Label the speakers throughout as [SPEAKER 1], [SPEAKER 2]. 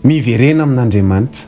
[SPEAKER 1] Miverena amin'Andriamanitra.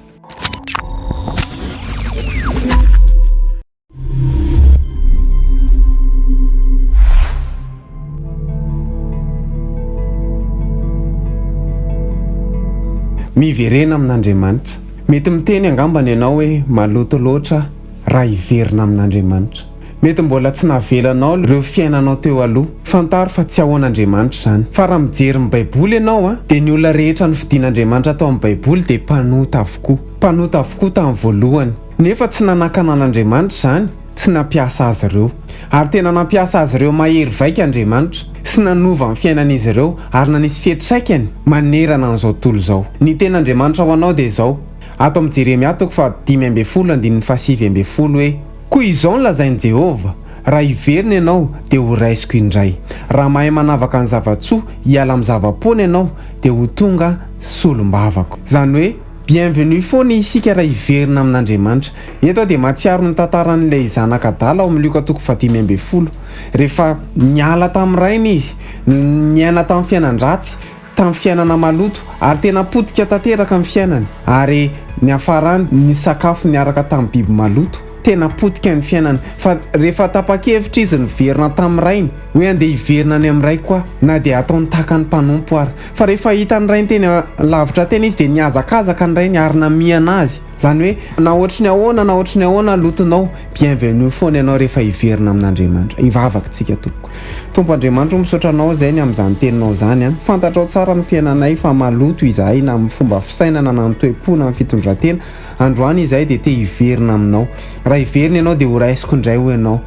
[SPEAKER 1] Miverena amin'Andriamanitra. Mety miteny angambany ianao hoe maloto loatra raha hiverina amin'Andriamanitra. Mety mbola tsy navelanao ireo fiainanao teo aloha. Fantaro fa tsy ahoan'Andriamanitra izany. Fa raha mijery ny Baiboly ianao dia ny olona rehetra nofidin'Andriamanitra tao amin'ny Baiboly dia mpanota avokoa. Mpanota avokoa tamin'ny voalohany. Nefa tsy nanakana an'Andriamanitra izany tsy nampiasa azy ireo. Ary tena nampiasa azy ireo mahery vaika Andriamanitra, sy nanova ny fiainan'izy ireo, ary nanisy fiantraikany manerana an'izao tontolo izao. Ny tenin'Andriamanitra ho anao dia izao, ato amin'ny Jeremia toko faha-15 andininy faha-19 hoe, Koa izao no lazain'i Jehovah, Raha hiverina ianao, dia horaisiko indray. Raha mahay manavaka ny zava-tsoa hiala amin'ny zava-poana ianao, dia ho tonga solombavako. Izany hoe, Bienvenue foana isika raha hiverina amin'Andriamanitra. Eto aho dia mahatsiaro ny tantaran'ilay zanaka adala ao amin'ny Lioka toko fahadimy ambin'ny folo. Rehefa niala tamin'ny rainy izy, niaina tamin'ny fiainan-dratsy, tamin'ny fiainana maloto, ary tena potika tanteraka ny fiainany. Ary niafarany nisakafo niaraka tamin'ny biby maloto. Tena potika ny fiainany. Fa rehefa tapa-kevitra izy niverina tamin'ny rainy, hoe andeha hiverina any amin'ny raiko aho, na dia ataony tahaka ny mpanompo ary. Fa rehefa hitan'ny rainy teny lavitra teny izy dia nihazakazaka ny rainy ary namihana azy. Izany hoe na ohatry ny ahoana na ohatry ny ahoana lotonao, bienvenue foana ianao rehefa hiverina amin'Andriamanitra. Hivavaka tsika tompoko. Tompo Andriamanitra o, misaotra anao izay ny amin'izany teninao izany an. Fantatrao tsara ny fiainanay fa maloto izahay na amin'ny fomba fisainana na ny toe-po na ny fitondran-tena. Androany izahay dia te hiverina aminao. Raha hiverina ianao dia ho raisiko indray hoy ianao.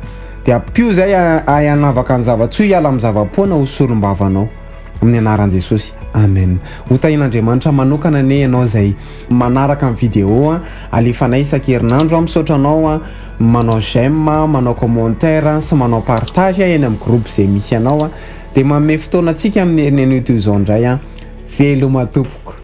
[SPEAKER 1] Dia ampio izay ahay hanavaka ny zava-tsoa hiala amin'ny zava-poana ho solom-bavanao. Amin'ny anaran'i Jesosy. Amen. Ho tahian'Andriamanitra manokana anie ianao izay manaraka ny vidéo alefanay isan-kerinandro. Misaotra anao manao j'aime, manao commentaire sy manao partage eny amin'ny groupe izay misy anao. Dia manome fotoana antsika amin'ny herin'ny anio toy izao indray. Veloma tompoko.